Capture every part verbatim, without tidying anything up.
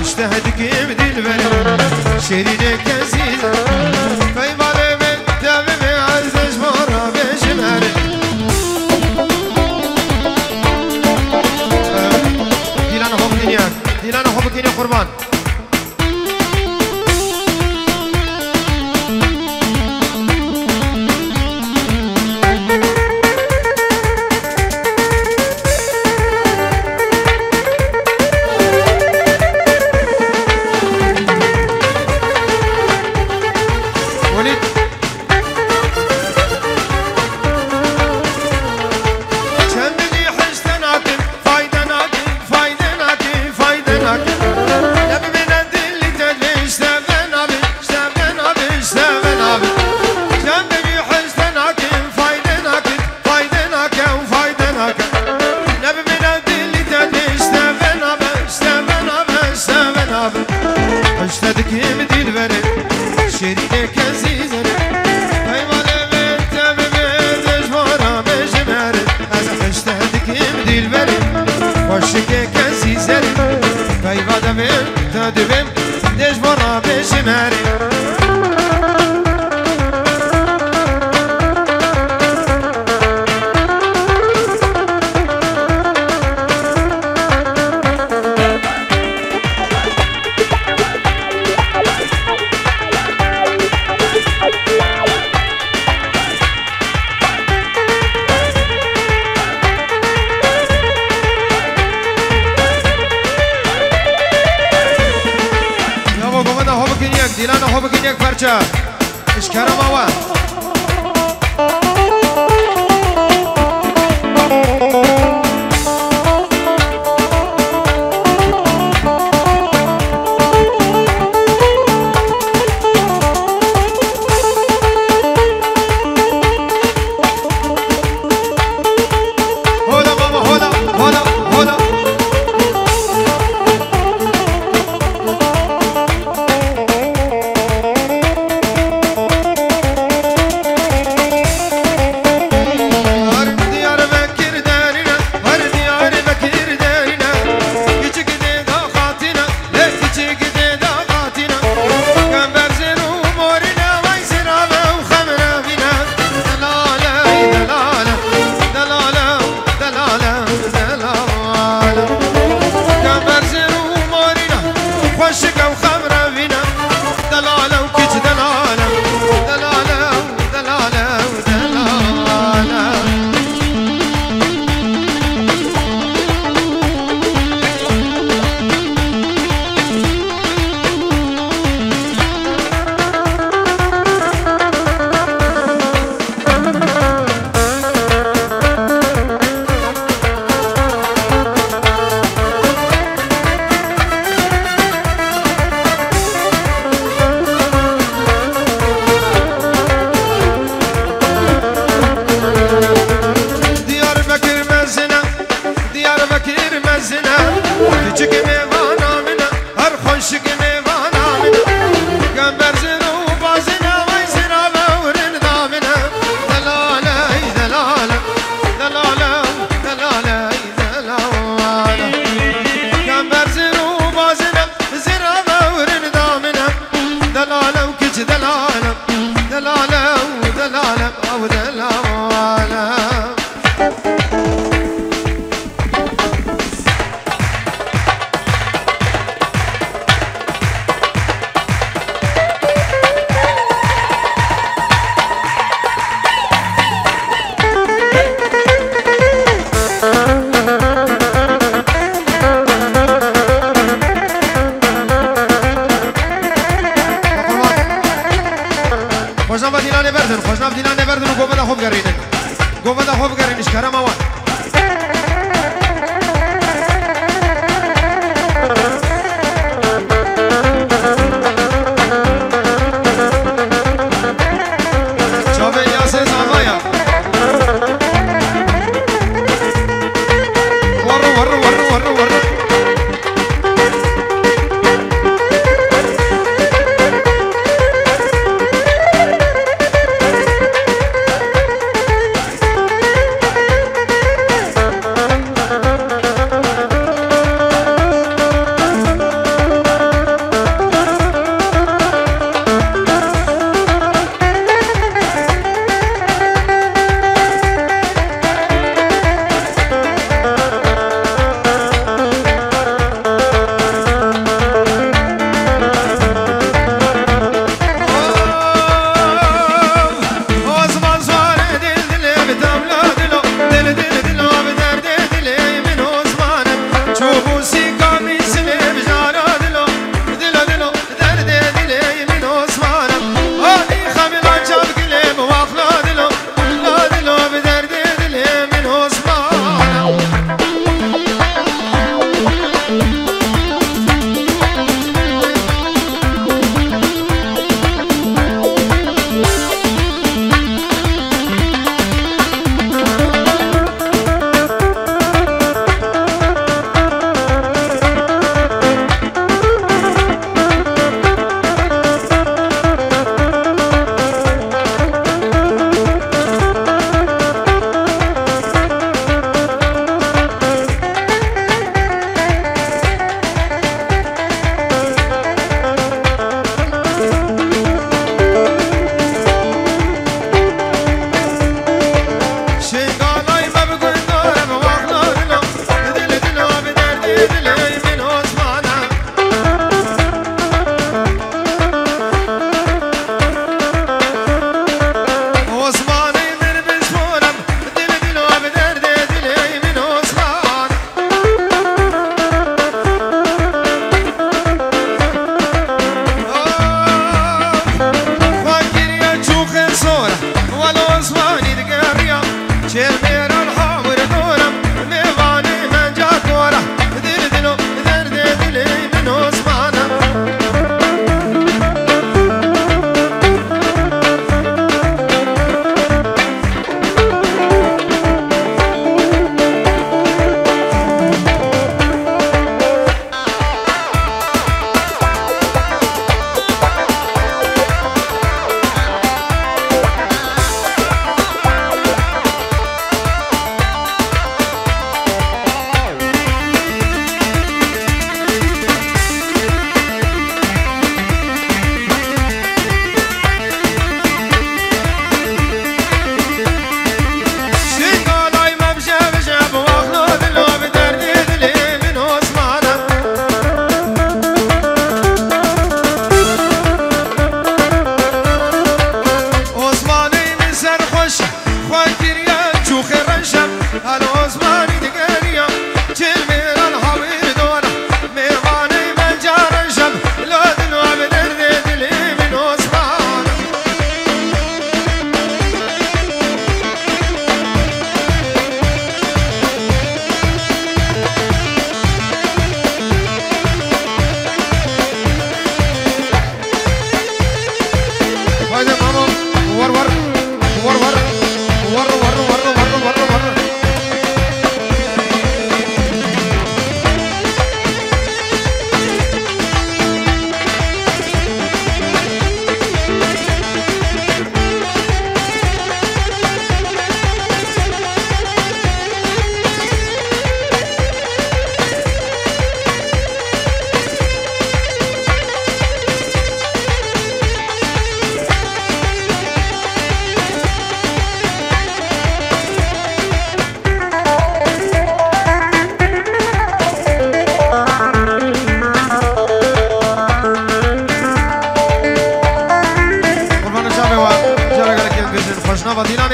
Şteh dikim dilberê, şêrînê kezî. Peyvalê min tevî min ez ji bo rabêjim erê. Dîlana xwe bikînî, dîlana xwe bikînî qurban. Welîd. Çend bî hişte nakin, fayde nakin, fayde nakin, fayde nakin. Ne bibîne dilî te divê, işte ben abi, işte ben abi, işte ben abi. Çend bî hişte nakin, fayde nakin, fayde nakin, fayde nakin. Ne bibîne dilî te divê, işte ben abi, işte ben abi, işte ben abi. Hişte dikim dilberê, şêrînê kezî zerê. Peyvalê min te bibê, dejmara bêjim erê. Ez hişte dikim dilberê, xweşikê kezî zerê. Peyva devê te dibêm, dejmara bêjim erê. Yavo, govenda xwe bikin yek, dîlana xwe bikin yek perçe. Ji kerema we. Hola baba, hola, hola, hola. Her Diyarbekir derine, her Diyarbekir derine, küçük deda hatine, le küçük deda hatine. Kember zero morine, vay zira ve xemre vine. Delale, delale, delale, delale, delale. Kember zero morine, xweşik ew xemre vine. Delale û kiç delale, delale, delale, delale. Diyarbekir mezine, Diyarbekir mezine, küçük mevana mine, her xweşik mevana mine. Kember zero bazine, vay zira ve urin damine. Delale, delale, delale, delale. Delale. Kember zero bazine, zira ve urin damine. Delale û kiç delale, delale û delale, ew delale. Xwejna ve dîlanê berdin, xwejna ve dîlanê berdin û govenda xwe bigerînin. Govenda xwe bigerînin, ji kerema wan. Çavê Yasê Zavaya. Warru, warru, warru, warru, warru.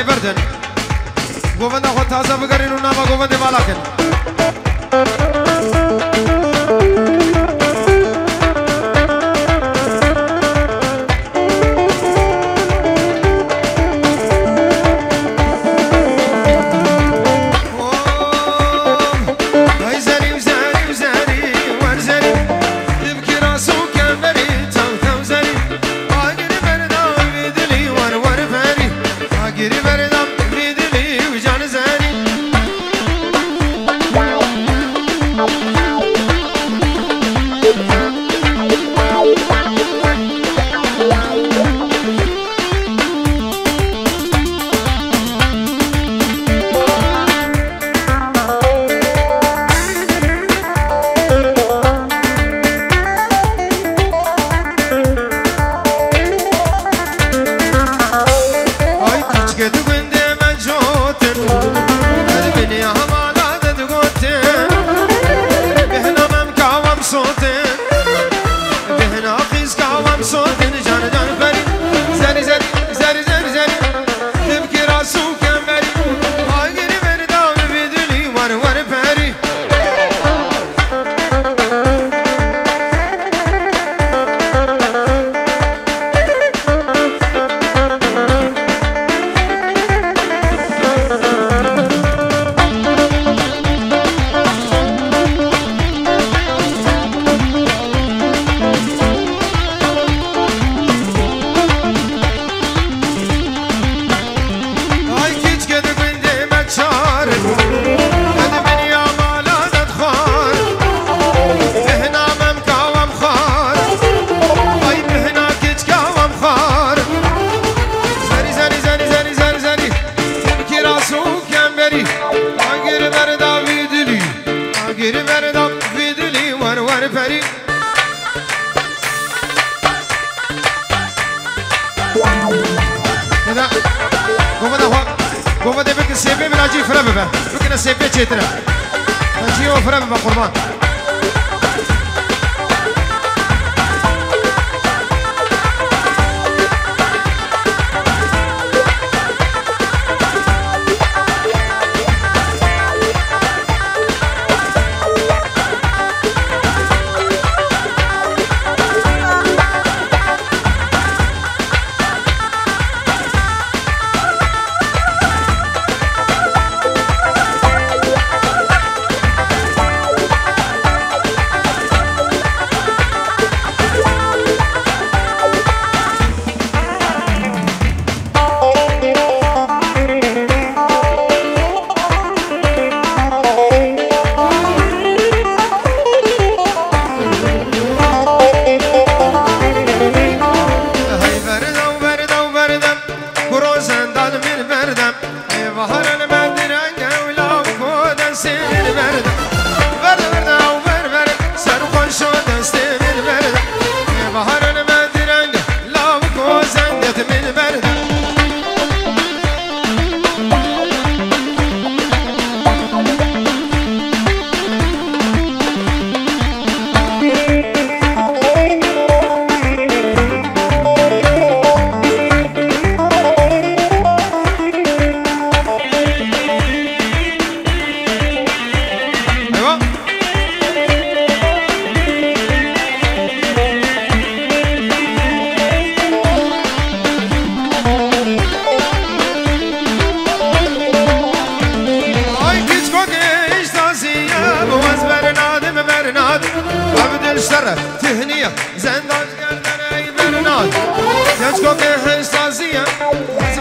Berdin. Govenda xwe taze bigerîn û nava govendê vala kin. Hey zerî, zerî, zerî, wer zerî. Bibkî ras û kemerî, tew, tew zerî. Agirî berda vî dilî, wer, wer berî. Agirî berda vî dilî û can zerî. Ay keçke di gundê me cotin, her binê hemala de digotin. Bihna memka wem sotin, bihna qîzka wem sotin. Can can perî, zerî zerî, zerî zerî zerî. Tibkî ras û kemerî, agirî berda vî dilî, wer wer perî. Ay keçke di gundê me çar, me di binî hemala de dixwar. Bihna memka wem xwar, ay bihna keçka wem xwar. Zerî, zerî, zerî, zerî, zerî, zerî. Tibkî ras û kemerî, agir berda vî dilî, agir berda vî dilî, wer wer perî. Dede, goveda xwe, goveda bikin sêpê, bila cî fire bibe. Bikine sêpê çêtir e. Cî o fire bibe qurban. Hey berda, berda, berda, kuro zendan min berda. Ê baharan me direng ew law ku destê min berda. Berda, berda, ew ber, ber, ser xweş o destê min berda. Ê baharan me direng law ku zendet min berda. Eywa. Ay kiçkokê îştaziye, bu ez bernadim, bernadim. Abdül Şeref, Tihniye, Zendaj gerdere ey bernad. Kiçkokê îştaziye, ez